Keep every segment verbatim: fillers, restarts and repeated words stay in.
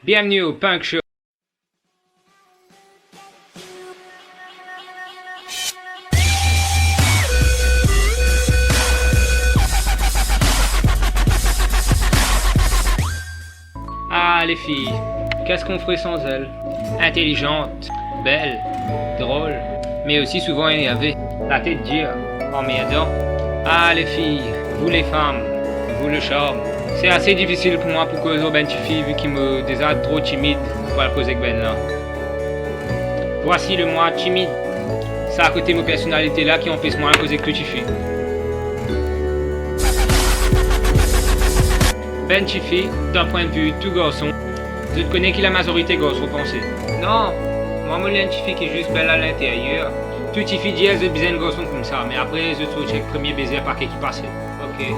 Bienvenue au Punk Show. Ah, les filles, qu'est-ce qu'on ferait sans elles ? Intelligentes, belles, drôles, mais aussi souvent énervées. La tête dure, emmerdant. Ah, les filles, vous les femmes, vous le charme. C'est assez difficile pour moi pou koz ar bann tifi, vi ki mo deza tro timid pou al koz ek bannla. Voici le moi timide. Sa kote mo personalite la ki anpes mwa al koz ek tou tifi. Bann tifi, dan pwin de vi tou garson, zot kone ki lamazorite garson panse. Non, mwa mo li enn tifi ki zis bel a linteryer. Tou tifi dir zot bizin enn garson koumsa, me apre zot sorti ek premie beze, pake ki pase. Ok.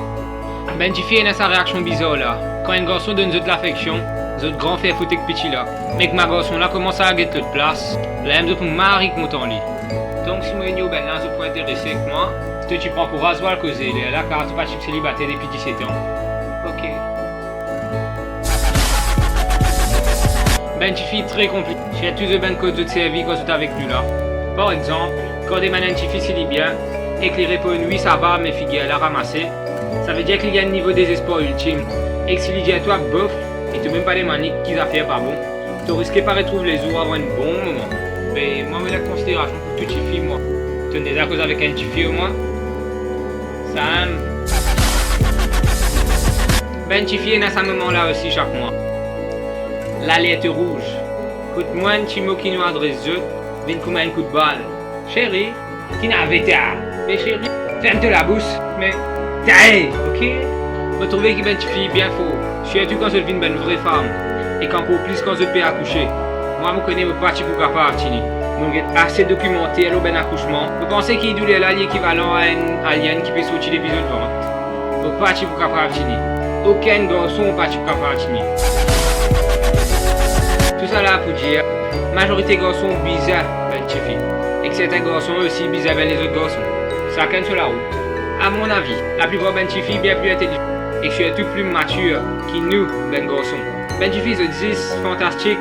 Bann tifi ena sa reaksion bizar la. Kan enn garson donn zot lafeksion, zot gran fer fout ek piti la. Me kouma garson la koumans al get lot plas, lamem zot pou mari kontan li. Donk si mo inn ar bannla, zot pou interese ek mwa. To ti pran kouraz pou al koze, lerla kar to pa ti selibater depi diset an. Ok. Bann tifi tre konplike, sirtou zot bann kot zot servi kan zot avek nou la. Par exanp, kan demann enn tifi si li bien, ek li reponn wi, sava, me figir la ramase, savedir ki li gagn nivo dezespar iltim. Ek si li dir twa bof, e to mem pa demann li ki zafer pa bon, to riske pa retrouv lezour avan enn bon moman. Me mwa, mo ena konsiderasion pou tou tifi, mwa. To deza koz avek enn tifi omwin? Sam. Bann tifi ena sa moman la osi sak mwa. Lalert rouz. Kot mwa, enn ti mo ki nou adres zot vinn kouma enn kout bal. Sheri, ki naveta? Me sheri, ferm to labous. Me tae, ok? Mo trouve ki bann tifi bien for, sirtou kan zot vinn bann vre fam, ek ankor plis kan zot pe akouse. Mwa, mo kone mo pa ti pou kapav tini. Mo get ase dokimanter lor bann akousman. Mo panse ki douler la li ekivalan a enn alien ki pe sorti depi zot vant. Mo pa ti pou kapav tini. Okenn garson pa ti pou kapav tini. Tousala pou dir, mazorite garson bizin bann tifi, ek sertin garson osi bizin bann lezot garson. Sakenn so larout. A mon avi, laplipar bann tifi bien pli intelisan, ek sirtou pli matir ki nou, bann garson. Bann tifi, zot zis fantastik.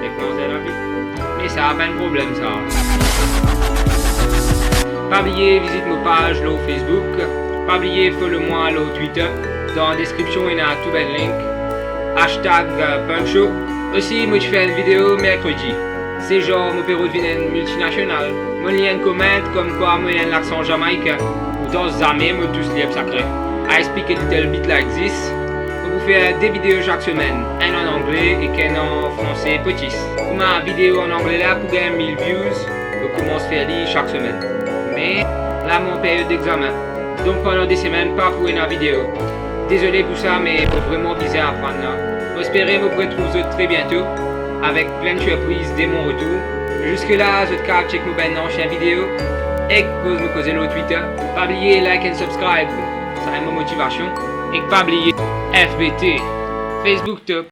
Ek manz lavi. Me sa pa enn problem, sa. Pa bliye vizit mo paz lor Facebook. Pa bliye follow mwa lor Twitter. Dan deskripsion, ena tou bann link. Hashtag, euh, Punk Show. Osi, mo ti fer enn video merkredi. Se zar mo pe rod vinn enn miltinasional. Mo li enn comment komkwa mo ena enn laksan zamaikin. Pourtan zame mo tous lierb sakre. I speak a little bit like this. Mo pou fer de video sak semenn, enn an angle ek enn an franse potis. Kouma video an angle la pou gagn mil views, mo koumans fer li sak semenn. Me la mo an period dexamen, donk pandan de semenn pa pou ena video. Dezole pou sa, me mo vreman bizin aprann la. Mo espere mo pou retrouv zot tre biento avek plinn sirpriz de mo retour. Ziska la, zot kapav check mo bann ansien video ek koz mo koze lor Twitter. Pa bliye like and subscribe, sa enn mo motivasion. Ek pa bliye F B T, Facebook Top,